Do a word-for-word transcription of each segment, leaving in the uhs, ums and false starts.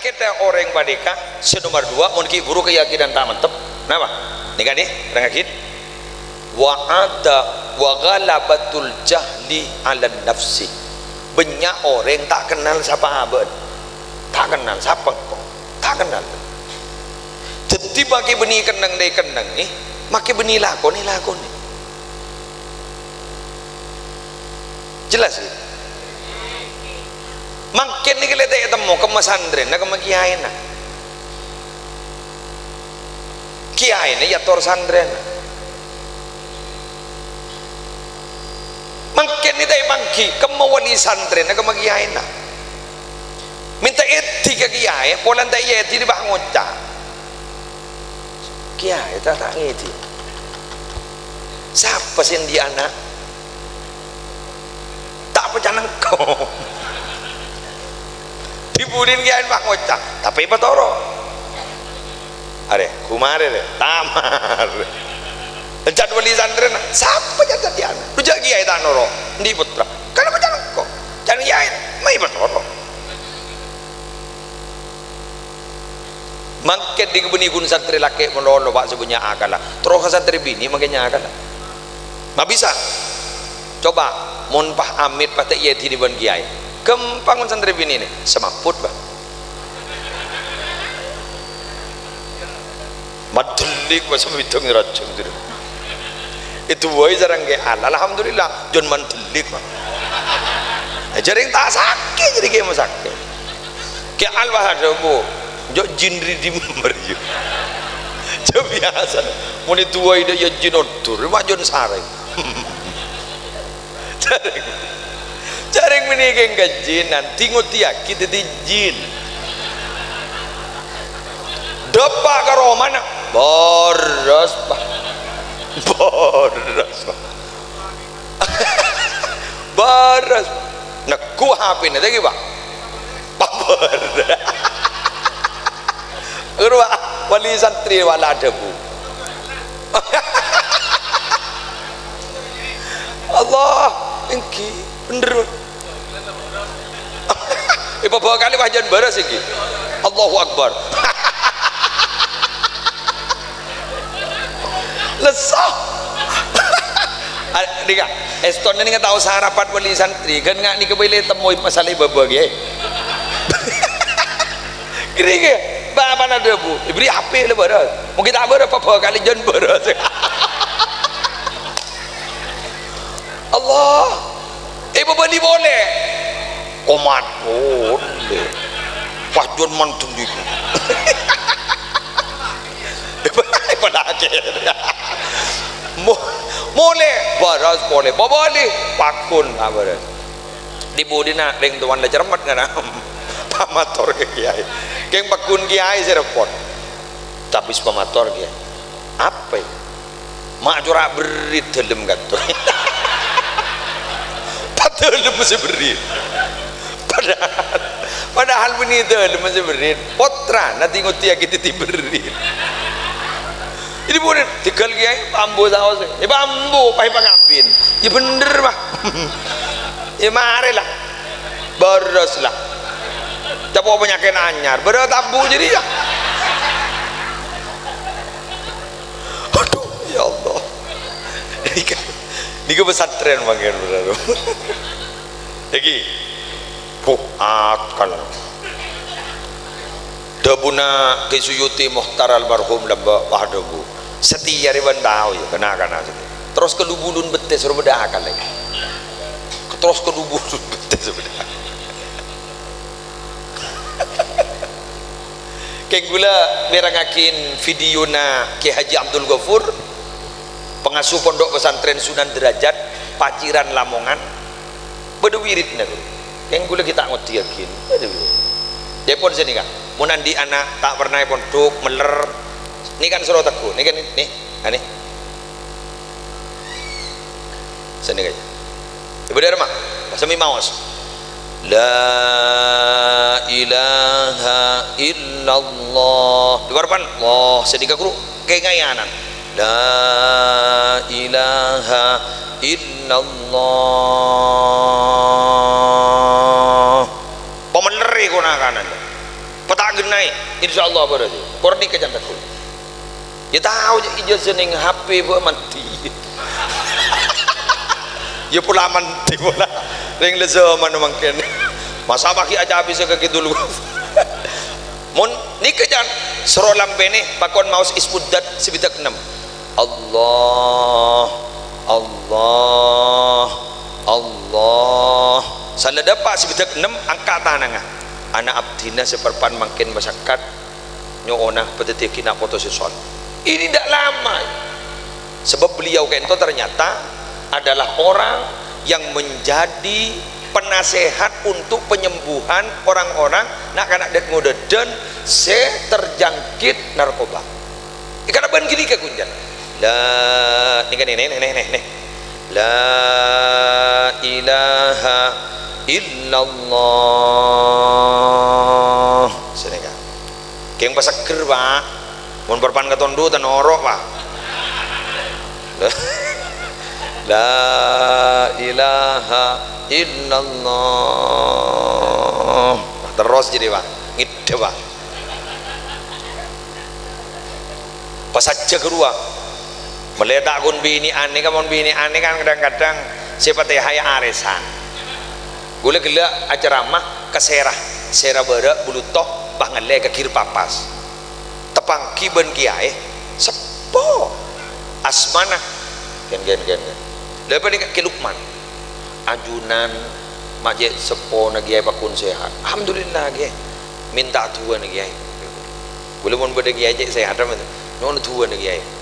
Kèta orèng panèka sè nomer duwâ', mon ghi' buru kayakinan ta' mantep. Napa? Nèka nè, rèngngaghi. Wa ada wa ghalabatul jahli 'alan nafsi. Bânnya' orèng ta' kennal sapa abâ'na. Ta' kennal sapa engko'. Ta' kennal. Dhâddhi makè bânnè kennengnga, kennengnga, makè bânnè lakonè, lakonè. Jelas, ya? Mangkèn nèka la ta' ètemmo, kemma santrèna, kemma kiyaèna. Kiyaèna èyator santrèna. Mangkèn nèka ta' èpangghi, kemma wali santrèna, kemma kiyaèna. Mènta èdhi ka kiyaè, polana ta' èyèdhi dibâ' ngoca'. Kiyaè ta', ta' ngèdhi. Sapa sè andi' ana'? Ta' pacana engko'. Dibudin kiyaè pas ngoca', tapè èpatoro'. Arè, ghumarè rè, tamar. Èncan wali santrèna, sapa jhâ' dhâddhi ana'? Dhu jhâ' kiyaè ta' noro', andi' pottra. Kan pacana engko'. Can kiyaè, ma' èpatoro'. Mangkèn dhi' bânnè ghun santrè lakè' malolo, Pa', sè bânnya' akalla. Terro ka santrè binè' mangkèn nyakalla. Ma' bisa. Coba, mon pas amit pas ta' èyèdhinè bân kiyaè. Ghâmpang mon santrè binè' nè, sè mappot, Pa'. Mandhellik, Pa', sè bidhâng rajâng, gitu. Èduwâi sareng kè Allah, alhamdulillah, jhân mandhellik, Pa'. Eh, jhâreng ta' sakè', jhâreng kè masakè'. Kè Allah adhâbu, "Jhâ' jin rè dimma rèya." Jhâ' biyasa. Mon èduwâi dâ' iyâ jin ondur, ma' jhân sarè. Jhâreng. Jhâreng mènèka èngghâ jinan, dhi-ngodhiyâghi dhâddhi jin. Dâpa' ka romana, bârâs, Pa'. Bârâs, Pa'. Bârâs. Neggu' H P-na, ta' ghi, Pa'? Pabârâs. Ghuru, Pa', wali santrè wala adhâbu. Allah, èngghi, bhender. Èpabâkalè wah jhân bârâs èngghi. Allahu Akbar. Lesso. Ah, nèka, èstona nèka tao sarapat wali santrè, kan nga' nèka bâi la ètemmo masalah bâbâ, ghi. Kèra-kèra, bapa'na adhâbu, èbherri' H P la bârâs. Mon ghi' ta' bârâs, pabâkalè jhân bârâs. Allah. Èpabâli polè. Komat polè. Pas jhân mandeng niku. Èpalakè. Mo-, molè, bârâs polè. Pabâli, pagghun, ta' bârâs. Dhi-budhina rèng towana la cermet, ngara. Pamator ka kiyaè. Kèng pagghun kiyaè sè repot. Tapè sè pamator kiyaè. Apa ya? Ma' cora' berri' dhâlem kanto. Padâlem sè berri'. Padahal, padahal bânnè dhâlem sè berri'. Pottrana dhi-ngodhiyâghi dhâddhi berri'. Ini pun digal kiyaè, ambu saos. Ya, ambu, pas pangabin. Ya, bhender, Pa'. Ya, marè la. Bârâs la. Capo' panyakèt anyar. Bârâs tabu jârèya. Aduh, ya Allah. Nèka, nèka pesantren mangkèn, Saudara. Nèka. Buh, akal. Dhâbuna Kè Suyuti Mukhtar almarhum lambâ' pas adhâbu. Satèya rèya bân tao, ya, kana-kana satèya. Terros kalubulun bettè soro bâdâ akal, ya. Terros kalubulun bettè soro bâdâ akal. Kèng ghulâ mèrengngaghi videona Kè Haji Abdul Ghafur, pengasuh Pondok Pesantren Sunan Derajat, Paciran Lamongan. Bâdâ wiridna, ghi. Kèng ghulâ ghi' ta' ngodhiyâghi. Bâdâ wirid. Dhâpon sè nèka. Mon andi' ana' ta' pernah è pondhuk, mèller. Nèka kan soro tegghu. Nèka, nè, nè. Anè. Sè nèka, ya. Ibu Dharma, sambi maos. La ilaha illallah. Dhi bârâmpan. Allah, sè nèka ghuru. Kèngaè ana'na. La ilaha illallah. Pamèllerrè kon-akananna. Peta' Insyaallah bârâs. Kor nèka can takut. Ya tao jâ' ijazah neng H P bâ' mandi. Ya pola mandi pola. Rèng la zaman mangkèn. Masa paghi' acabis ka kidul. Mon nèka can soro lampènè pakon maos Ismuddat sè bidhâk ennem. Allah, Allah, Allah. Sala dâpa' sè bidhâk ennem angka' tanangnga. Ana' abdhina sè parpan mangkèn masekkat, nyo'ona padhâddhiyâghi na' poto sè sol. Ini ndak lama. Sebab beliau kento ternyata adalah orang yang menjadi penasehat untuk penyembuhan orang-orang na'-kana' dât-ngodâdân sè terjangkit narkoba. Èkalabân ghânèka ghun can. La, nèka nè, nè, nè, nè, nè. La ilaha illallah. Sanèka. Kèng pasegger, Pak. Mon parpan katondhutan oro', Pak. La ilaha illallah. Terros jadi, Pak. Ngèdhâ, Pak. Pas ajjhâ ghâruwa. Mellè ta' ghun binè'an nèka, mon binè'an nèka kan kadhâng-kadhâng sè Fatihah arèsan. Ghulâ ghellâ' acaramah ka Sèra, Sèra Bârâ', Buluto, pas ngallè ka Girpapas. Tapangghi bân kiyaè seppo. Asmana. Ghân, ghân, ghân, ghân. Lha panèka Kè Lukman. Ajunan ma' cè' seppona kiyaè pagghun sehat. Alhamdulillah, kiyaè. Mènta du'ana kiyaè. Ghulâ mon bâdâ kiyaè cè' sehat, nyo'ona du'ana kiyaè.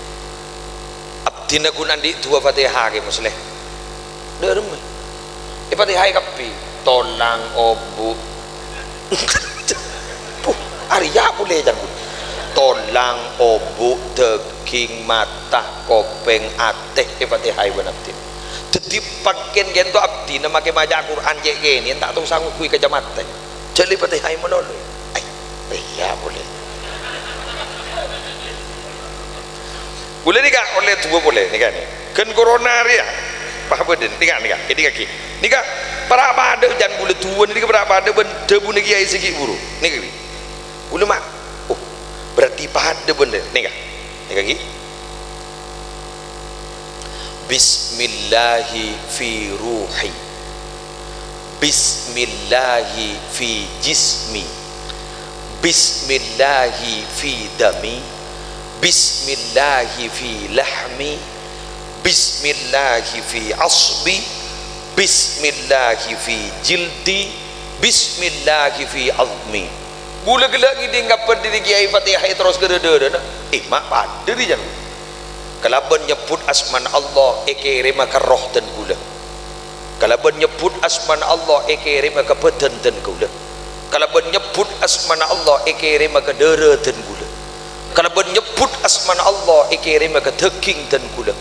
Abdhina ghun andi' du'a Fatihah, Kè Musleh. Dâremma. Èpatihai kabbhi. Tolang, obu'. Puh, arèya polè can ghun. Tolang, obu', dâging, mata, kopèng, atè èpatihai bân abdhina. Dhâddhi, pangkèn kento abdhina makè maca Qur'an cè' kènè'an, ta' tao sangghuy kacamata. Jhâ' lè patihai malolo. Ai, iyâ polè. Ghulâ nèka ollè du'a polè, nèka nè. Ghân corona rèya. Paham bâdâ? Nèka, nèka. Nèka ghi. Nèka para' padâ can ghulâ du'a nèka para' padâ bân dhâbuna kiyaè sè ghi' buru. Nèka ghi. Ghulâ ma'. Oh, berarti padâ bhendher. Nèka. Nèka ghi. Bismillahi fi ruhi. Bismillahi fi jismi. Bismillahi fi dami. Bismillahi fi lahmi. Bismillahi fi asbi. Bismillahi fi jildi. Bismillahi fi azmi. Ghulâ ghellâ' ngèdhing kabbhi dâri kiyaè Fatihah terros ka dâ-, dâdâna. Eh, ma' padâ rèya. Kalabân nyebbhut asmana Allah èkèrèma ka roh dân ghulâ. Kalabân nyebbhut asmana Allah èkèrèma ka bhâdhân dân ghulâ. Kalabân nyebbhut asmana Allah èkèrèma ka dârâ dân ghulâ. Kalabân nyebbhut asmana Allah èkèrèma ka dâging dân ghulâ.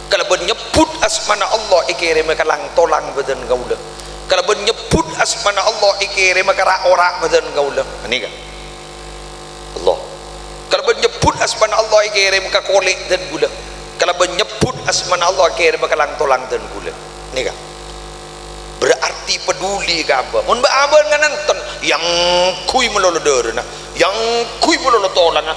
Kalabân nyebbhut asmana Allah èkèrèma ka lang-tolang bhâdhân kaulâ. Kalabân nyebbhut asmana Allah èkèrèma ka ra'-ora' bhâdhân kaulâ. Nèka. Allah. Kalabân nyebbhut asmana Allah èkèrèma ka kolè' dân ghulâ. Kalabân nyebbhut asmana Allah èkèrèma ka lang-tolang dân ghulâ. Nèka. Berarti peduli ka abâ'. Mon bâ-, abâ' nganènten, èyangghuy malolo dârâna, èyangghuy malolo tolangnga.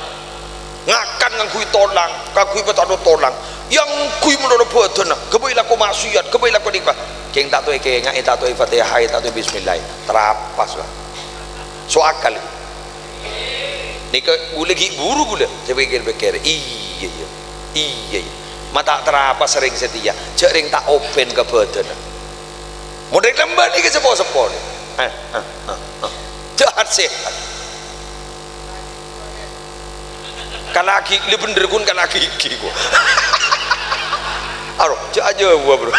Ngakan ngangghuy tolang, ngangghuy patadâ tolang. Èyangghuy malolo bhâdhânna, ghâbây lako maksiat, ghâbây lako nèka. Kèng ta' tao èkèngaè, ta' tao èfatihai, ta' tao bismillah. Trapas, Pak. So akal. Nèka ghulâ ghi' buru ghulâ, sè pèkkèr-pèkkèr. Iyâ, iyâ. Iyâ, iyâ. Ma' ta' trapas rèng satèya, jhâ' rèng ta' open ka bhâdhânna. Mon rèng lambâ' nèka seppo-seppo nè. Eh, eh, eh, eh. Jhâ' sehat. Kalaghi, lè bhendher ghun kalaghi ghi, ko. Aro, jhâ' ajâwâb, Bro.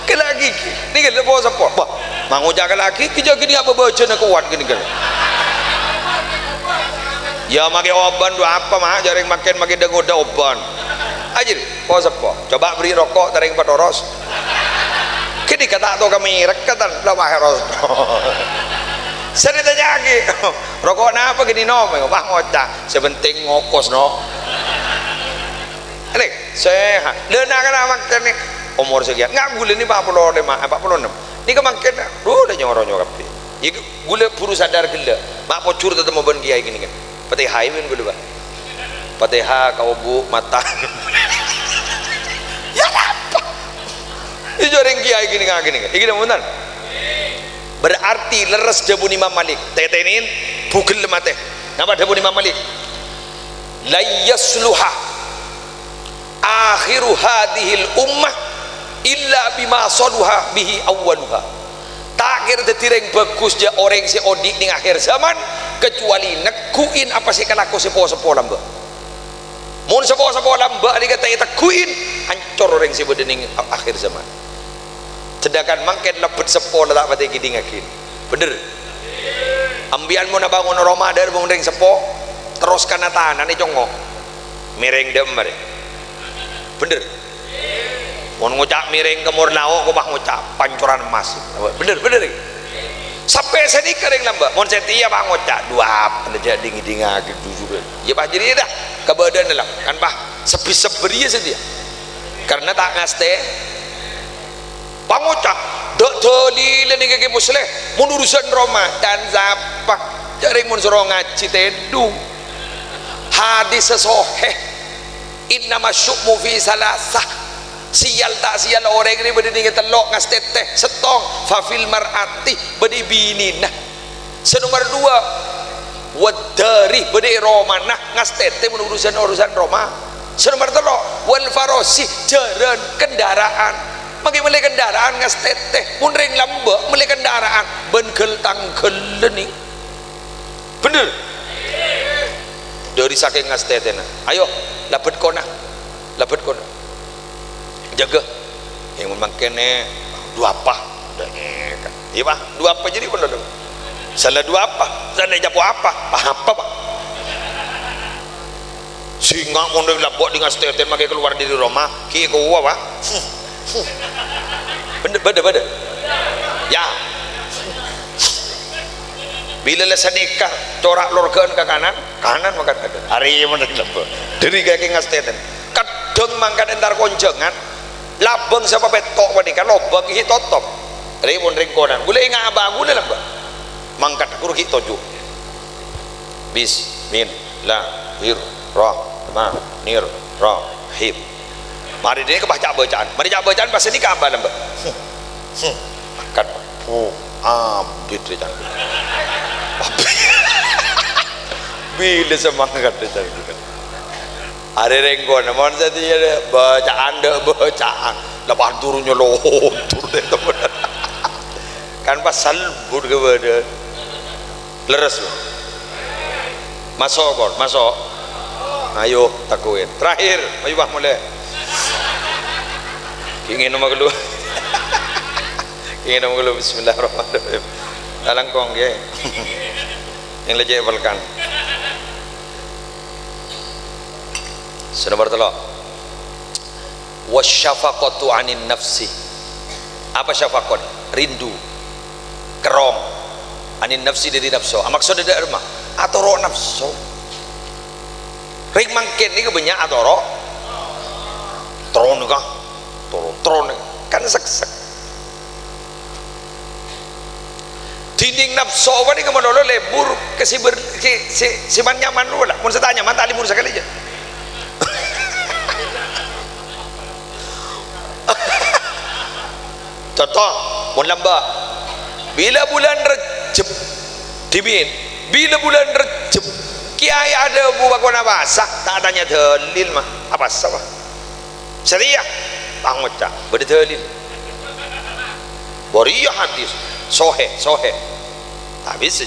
Kalaghi ghi. Nèka lè po-seppo. Wah, mangoca' kalaghi ghi, jhâ' ghi nèka bâbâjâna kowat ghi nèka. Ya, makè oban dhu apa, Ma'? Jhâ' rèng makèn makè dâ-ngodâ oban. Ajâ, po-seppo. Coba beri rokok, ta' rèng patoros. Kènè ka ta' tao ka mèrek, ka tan, la wah, ros. Sè ètanya'aghi, "Roko' napa ghi, Nom?" Wah, ngoca', "Sè penting ngokos, no." Nè, sehat. Lha, na'-kana' mangkèn nè, omor sakèyan. Nga' ghulâ nè empat puluh lima, empat puluh enam. Nèka mangkèn, dhu, la nyoro-nyoro kabbhi. Iku ghulâ buru sadar ghellâ', ma' pojhur tatemmo bân kèyaè ghânèka. Fatihah bân ghulâ, Pak. Fatihah, kaobu, mata. Ya napa? Iyâ, jhâ' rèng kèyaè ghânèka, ghânèka. Iki napa bhunten? Berarti lerres dhâbuna Imam Malik. Tètènè, bugel matè. Napa dhâbuna Imam Malik? "Lan yasluha akhiru hadzihil ummah illa bima saluha bihi awwaluha." Ta' kèra dhâddhi rèng bhâghus jhâ' orèng sè odi' neng akhir zaman, kecuali negghu'in apa sè èkalako sè po-seppo lambâ'. Mon sè po-seppo lambâ' nèka ta' ètegghu'in, ancor orèng sè bâdâ neng a-, akhir zaman. Sedangkan mangkèn lebbet seppo la ta' patè èkèdingngaghi. Bhender? Ambiyân mon abângon roma dâri bân rèng seppo, terros kana-tana nè congngo'. Mèrèng dâ' emma rè. Bhender? Mon ngoca' mèrèng ka mor lao', kobâ ngoca' pancoran emmas. Bhender, bhender. Sampè' sanèka rèng lambâ'. Mon satèya pangoca', "Duap, jhâ' ding-èdingngaghi jhujur." Iyâ, pas jârèya dâ, kabâdâ'ân la. Kan, pas, sebbhi-sebbhi rèya satèya. Karena ta' ngastè. Pangoca', "Dâ' dalilla nèka Kè Musleh, mon urusan roma, can sapa? Jhâ' rèng mon soro ngajhi tèdung." Hadis sahih, "Innama syu'mu fi salasah." Siyal ta' siyal orèng rè bâdâ nèng tello', ngastètè, sèttong, "Fa fil mar'ati," bâdâ è binèna. Sè nomer dua, "Waddari," bâdâ è romana, ngastètè mon urusan-urusan roma. Sè nomer tello', "Wal farasi," jhârân, kendaraan. Mangkè mellè kendaraan ngastètè. Mon rèng lambâ' mellè kendaraan, bân ghel-tangghellâ nèng. Bhender? Dâri sakèng ngastètèna. Ayo, labbhet kona. Labbhet kona. Jâgâ. Yâ, mon mangkèn, duapa. Iyâ, Pak. Duapa jârèya pon lho. Sala duapa? Sala ècapo' apa? Apa, Pak? Sènga' mon rèng lambâ' ding ngastètè mangkè kalowar dâri roma. Ghi' kowa, Pak. Bhender, bhender, bhender. Yâ. Bilâ la sanèka, cora' lorghâ'ân ka kanan, kanan mangkat. Arè mon rèng lambâ'. Dâri kakè ngastètè. Kadhâng mangkat entar konjhângan, labâng sè papètto' panèka lobâng ghi' totop. Arè mon rèng konan. Ghulâ ènga' abâ' ghulâ lambâ'. Mangkat ghuru ghi' toju'. Bismillahirrahmanirrahim. Marè dhâddhi kèbâ ca'-bâca'an. Marè ca'-bâca'an pas nèka abâ' lambâ'. Hmm. Hmm. Mangkat. Bu, abit rè can. Bilâ sè mangkat rè can. Arè rèng konan, mon satèya bâca'an dâ' bâca'an. Lepas turu nyolontor dâ' temen. Kan pas salbut ka bâdâ. Lerres, Bu? Maso', pon, maso'. Ayo, tako'è. Terakhir, ayo, Bah, molè. Ghi' ngènom ghâllu. Ghi' ngènom ghâllu. Bismillahirrahmanirrahim. Lalangkong, ghi. Yang lecek pelkan. Sè nomer tello'. Wasyafaqatu anin nafsi. Apa syafaqat? Rindu. Kerrong. Anin nafsi dâri nafso. Amaksod dâ' remma? Atoro' nafso. Rèng mangkèn nèka bânnya' atoro'. Tron ka. Tron, tron. Kan seksek. Dinding nafso panèka malolo lebur ka sè ber-, sè, sè, sè man-nyaman rowa la. Mon sè ta' nyaman, ta' lebur sakalè jâ. Conto, mon lambâ'. Bilâ bulân Rejjeb, dhimèn. Bilâ bulân Rejjeb, kèyaè adhâbu bâkona pasa, ta' tanya dalil, ma'. Apasa, Pak? Satèya, pangoca', bâdâ dalil. Bâriyâ hadis, sohè, sohè. Ta' bisa.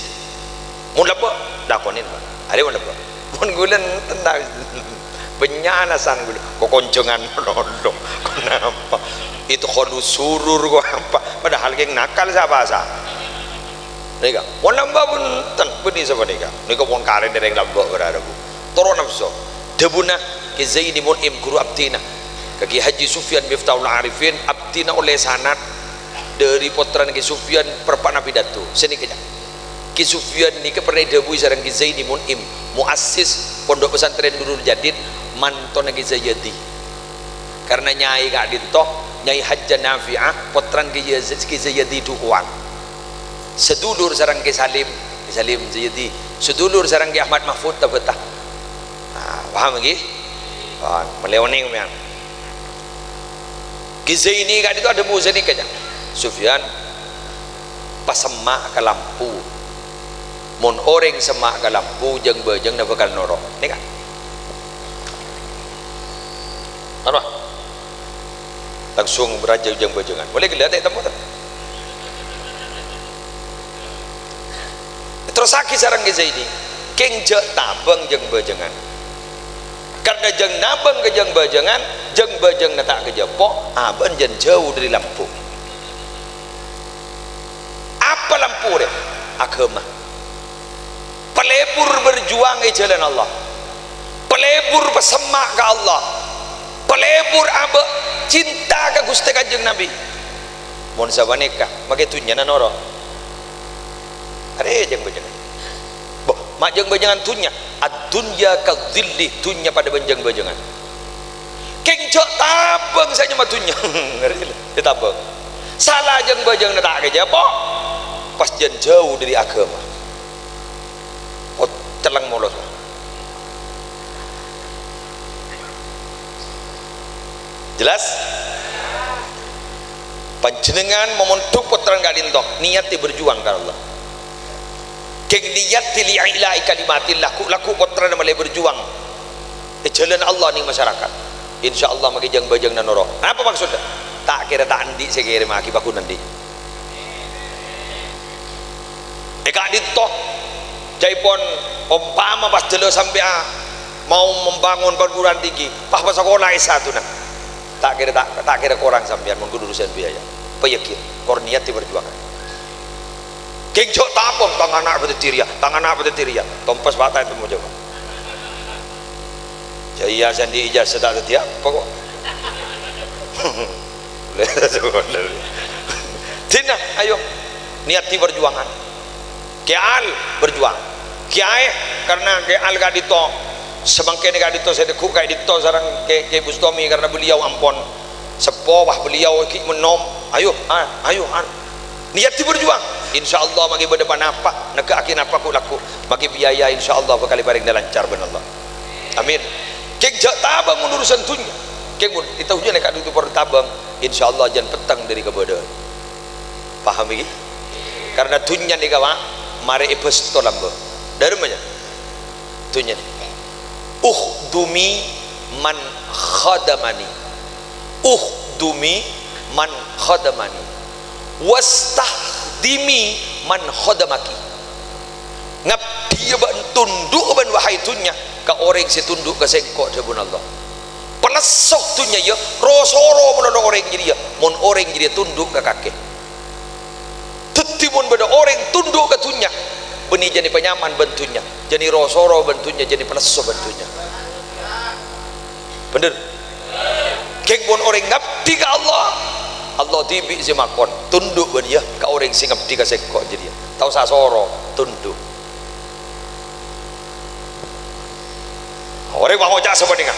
Mon lambâ', lakonè, Pak. Arè mon lambâ'. Mon ghulâ enten, ta' bisa. Bânnya' alasan ghulâ. Kok konjhângan lolo. Kenapa? Itu khalu surur kok apa? Padahal kèng nakal sapa sa. Nèka, mon lambâ' bhunten, bânnè sapanèka. Nèka mon karèn dâreng lambâ' bârârâ, Bu. Toro' nafso. Dhâbuna Kè Zaini Mun'im, ghuru abdhina, ka Kè Haji Sufyan Miftahul Arifin, abdhina ollè sanad dâri pottrana Kè Sufyan, parappa'na pidato. Sè nèka, Cak. Kè Sufyan nèka pernah èdhâbuwi sareng Kè Zaini Mun'im, muassis Pondok Pesantren Nurul Jadid, mantona Kè Zayadi. Karena nyai ka'dinto, Nyai Hajjah Nafi'ah, pottrana Kè Yaz-, Kè Zayadi Dukuwang. Sadulur sareng Kè Salim, Kè Salim Sayyidi, sadulur sareng Kè Ahmad Mahfud Tabata. Nah, paham ghi? Paham. Mèlè onèng, mèyan. Kè Zaini ka'dinto adhâbu sanèka, jhâ'. Sufyan, pasemma' ka lampu. Mon orèng semma' ka lampu, jâng-bâjângnga bhâkal noro'. Nèka. Anu, ah. Langsung bârâjâ jâng-bâjângan. Molaè ghellâ' ta' ètemmo, ta'? Terrossaghi sareng Kè Zaini, kèng jhâ' tabâng jâng-bâjângan. Karna jâng nabâng ka jâng-bâjângan, jâng-bâjângnga ta' kajhâpo', abâ'na jân jhâu dâri lampu. Apa lampu rè? Aghâma. Palebur berjuang è jhâlân Allah. Palebur pasemma' ka Allah. Palebur abâ' cinta ka Ghustè Kanjeng Nabi. Mon sapanèka, makè dhunnyana noro'. Arè jâng-bâjângan. Bo, ma' jâng-bâjângan dhunnya. Ad-dunya kadzilli, dhunnya padâ bân jâng-bâjângan. Kèng jhâ' tabâng sè nyama dhunnya. Ètabâng. Sala jâng-bâjângnga ta' kajhâpo', pas jân jhâu dâri aghâma. Kocelleng molos. Jelas? Panjhennengngan mamondhuk pottrana ka'dinto, niyaddhi berjuang ka Allah. Kèng niyaddhi li ila'i kalimatillah, ghu'-lagghu' pottrana molaè berjuang è jhâlân Allah neng masyarakat. Insyaallah makè jâng-bâjângnga noro'. Napa maksodda? Ta' kèra ta' andi' sè kèrèmmaghi, pagghun andi'. È ka'dinto, ca'èpon ompama pas jhâlâ sampèyan mau membangun perguruan tinggi, pas masakola S satona. Ta' kèra, ta', ta' kèra korang sampèyan mon ghun urusan biaya. Payakin, kor niyaddhi berjuang. Kèng jhâ' tabâng, "Tang ana' bâdâ dâddhi rèya, tang ana' bâdâ dâddhi rèya." Tompes patah itu mau coba. Jâ' iyâ sè andi' ijazah ta' dâddhi apa kok. Dinah, ayo. Niyaddhi perjuangan. Kè Al berjuang. Kyaè, karna Kè Al ka'dinto, samangkèn ka'dinto sè tegghu' ka'dinto sareng Kè, Kè Bustomi karna beliau ampon seppo, wah, beliau ghi' mennom. Ayo, Al, ayo, Al. Niyaddhi berjuang. Insyaallah makè bâdâ panapa, negghâ'aghi napa ghu'-lagghu'. Makè biaya insyaallah bhâkal èparèngana lancar bân Allah. Amin. Kèng jhâ' tabâng mon urusan dhunnya. Kèng mon ètabâng dhunnya nèka dudu por tabâng, insyaallah jân petteng dâri kabâdâ'ân. Paham iki? Karna dhunnya nèka, Pak, marè èbâsto lambâ'. Dâremma, ya? Dhunnya nèka. "Ukhdumi man khadamani. Ukhdumi man khadamani. Wastakhdimi man khadamaki." Ngabdhiyâ bân tundhu'â bân, wahai dhunnya, ka orèng sè tundhu' ka sèngko', dhâbuna Allah. Palesso dhunnya, yâ, ro-soro malolo orèng jârèya, mon orèng jârèya tundhu' ka kakè. Dhâddhi, mon bâdâ orèng tundhu' ka dhunnya, bânnè jâni panyaman bân dhunnya, jâni ro-soro bân dhunnya, jâni palesso bân dhunnya. Bhender? Kèng mon orèng ngabdi ka Allah, Allah dhibi' sè makon, "Tundhu' bâ'na, yâ, ka orèng sè ngabdi ka sèngko' jârèya." Ta' osa soro, tundhu'. Orèng bân ngoca' sapanèka,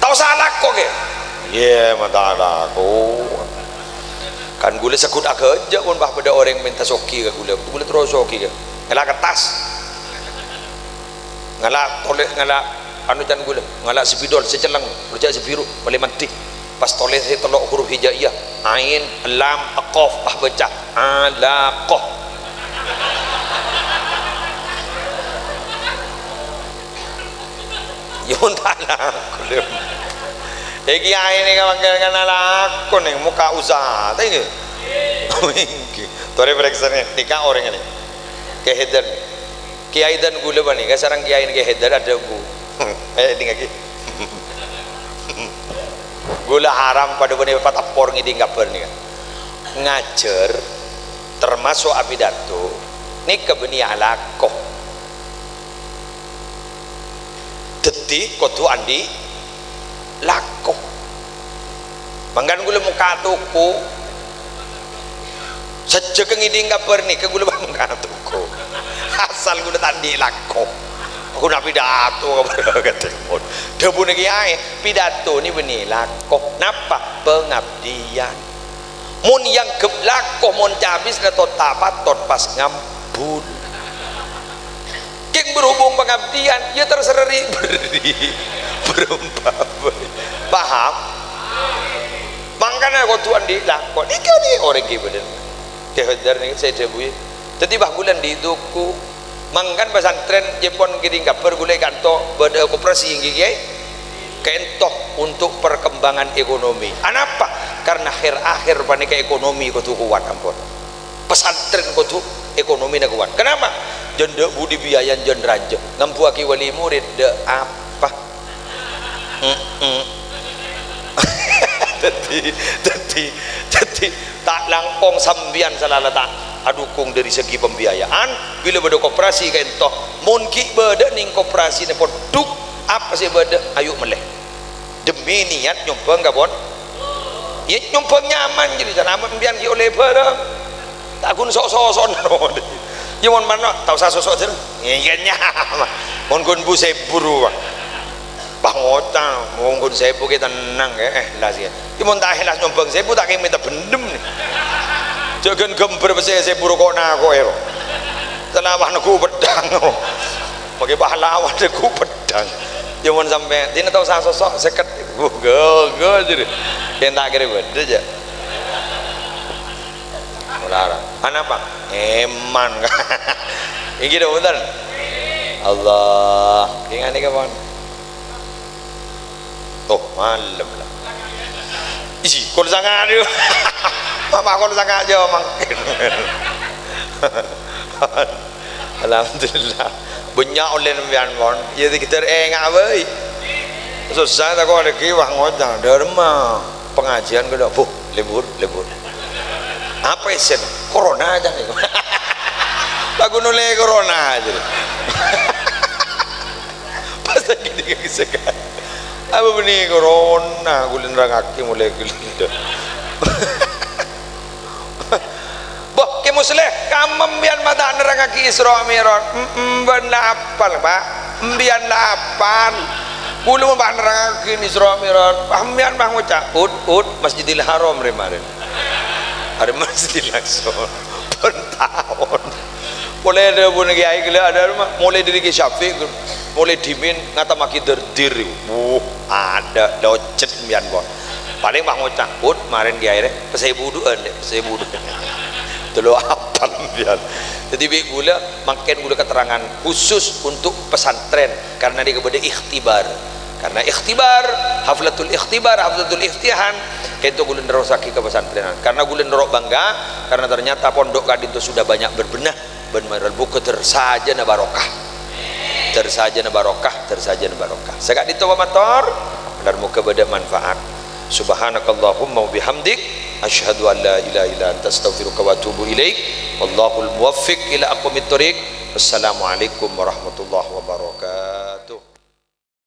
"Ta' osa alako, Kè." Iyâ, ma' ta' alako. Kan ghulâ segghut aghâjâ' mon bâ' bâdâ orèng mènta soghi ka ghulâ, ghulâ terro soghi, Kè. Ngala' kertas. Ngala' tolè-, ngala' anu can ghulâ, ngala' spidol sè celleng, rojâ' sè biru, malè mandhi. Pas tolèsè tello' huruf hijaiyah, ain, lam, qaf, pas bâca, alaqah. Yâ, mon ta' alako, lho. Iki ain iki mangkèn kan alako nèng mokka' usaha, ta' ngghi? Ngghi. Torè parèksanè, nèka orèng nèka. Kè Haidar. Kyaè dân ghulâ panèka sareng kyaèna Kè Haidar adhâbu. Eh, dingngaghi. Ghulâ haram padâ bânnè pateppor ngèdhing kabhâr nèka. Ngajhâr, termasuk apidato, nèka bânnè alako. Dhâddhi kodhu andi' lako. Mangkana ghulâ mokka' toko. Sajjhegghâ ngèdhing kabhâr nèka ghulâ mokka' toko. Asal ghulâ ta' andi' lako. Ghun apidato kabhâr ghâtèpon. Dhâbuna kyaè, pidato nèka bânnè lako. Napa? Pangabdiyân. Mon èangghep lako, mon cabisna tot-, ta' patot, pas ngambul. Kèng berhubung pangabdiyân, ya terserah ri-, beri. Berumpama. Paham? Mangkana kodhu andi' lako. Nèka nè orèng ghi' bhender. Kè Haidar nèka sè dhâbuwi. Dhâddhi, bâh, bulân andi' toko. Mangkana pesantren jhâ' pon ngèdhing kabhâr ghulâ è kanto bâdâ koperasi, ènggi, Kèyaè? Ka'ènto untuk perkembangan ekonomi. Anapa? Karena akhèr-akhèr panèka ekonomi kodhu kowat, ampon. Pesantren kodhu ekonomina kowat. Kenapa? Jhân tadâ' budi biayana jhân rajâ. Ngambuwâghi wali murid, tadâ' apa. Mm-mm. Dhâddhi, dhâddhi, dhâddhi, ta' langkong sampèyan sè la ta' adukung dâri segi pembiayaan, bilâ bâdâ koperasi ka'ènto. Mon ghi' bâdâ nèng koperasina pondhuk, apa sè bâdâ, ayo mellè. Demi niat nyombhâng ka pon-, ya, nyombhâng nyaman, jadi, sanapa sampèyan ghi' ollè bhârâng. Ta' ghun so'-soso'na. Ya, mon mano, ta' osa so'-so' jârèya. Iyâ, nyaman. Mon ghun bu sèbu rowa. Bâh, ngoca', mon ghun sèbu kè tenang, eh, eh, las, ya. Ya, mon ta' èhlas nyombhâng sèbu, ta' kèng mènta bhendhem, nè. Jhâ' ghân ghembhâr pèssè sèbu roko' nako'è, ro. Sanapan neggu' peddhâng, ro. Makè pahlawan neggu' peddhâng. Ya, mon sampè', dinah ta' osa so'-so', sèket. Wuh, go, go, jârèya. Kèng ta' kèra bâdâ, jâ. Molara. Anapa? Èman. Ènggi dâ, bhunten. Allah. Kèng anèka, pon. Oh, malem la. Isi, kol sanga', aduh. Mama kol sanga' jâ, mangkèn. Alhamdulillah. Bânnya' ollè sampèyan, pon. Ya, dikiter enga' bhâi. Sossa tako' lagi, wah, ngoca'. Dârma. Pengajian ghulâ, "Bu, lebur, lebur." Apa èssèna? "Corona," jâ. Lagu nolè corona, jâ. Pas lagi dikasih. Apa bânnè corona? Ghulâ nerrangaghi molaè ghellâ'. Bâh, Kè Musleh, kamma sampèyan ma' ta' nerrangaghi Isra Mi'raj? Mm-mm, bâ'na la apal, Pa'. Sampèyan la apal. Ghulâ mon pas nerrangaghi Isra Mi'raj. Sampèyan pas ngoca', "Ut, ut, Masjidil Haram rè marèn." Arè Masjidil Aqsa. Pon taon. Molaè dhâbuna kèyaè ghellâ' adâ' roma. Molaè dâri Kè Syafiq, molaè dhimèn ngatammaghi Dardir. Wuh, adâ' locet sampèyan, pon. Palèng pas ngoca', "Ut, marèn kèyaè rè, pèssè budhu'ân, Lè', pèssè budhu'ân." Tolo apal sampèyan. Dhâddhi bi' ghulâ, mangkèn ghulâ keterangan khusus untuk pesantren, karena nèka bâdâ ikhtibar. Karena ikhtibar, haflatul ikhtibar, haflatul imtihan, ka'ènto ghulâ nerrossaghi ka pesantrenan. Karena ghulâ noro' bangga, karena ternyata pondok ka'dinto sudah banyak berbenah. Bân marèn buka dâr sajâna barokah. Dâr sajâna barokah, dâr sajâna barokah. Saka'dinto pamator, bhendher moghâ bâdâ manfaat. Subhanakallahumma wa bihamdik, asyhadu an la ilaha illa anta, astaghfiruka wa atubu ilaik. Wallahul muwaffiq ila aqwamit thoriq. Wassalamualaikum warahmatullahi wabarakatuh.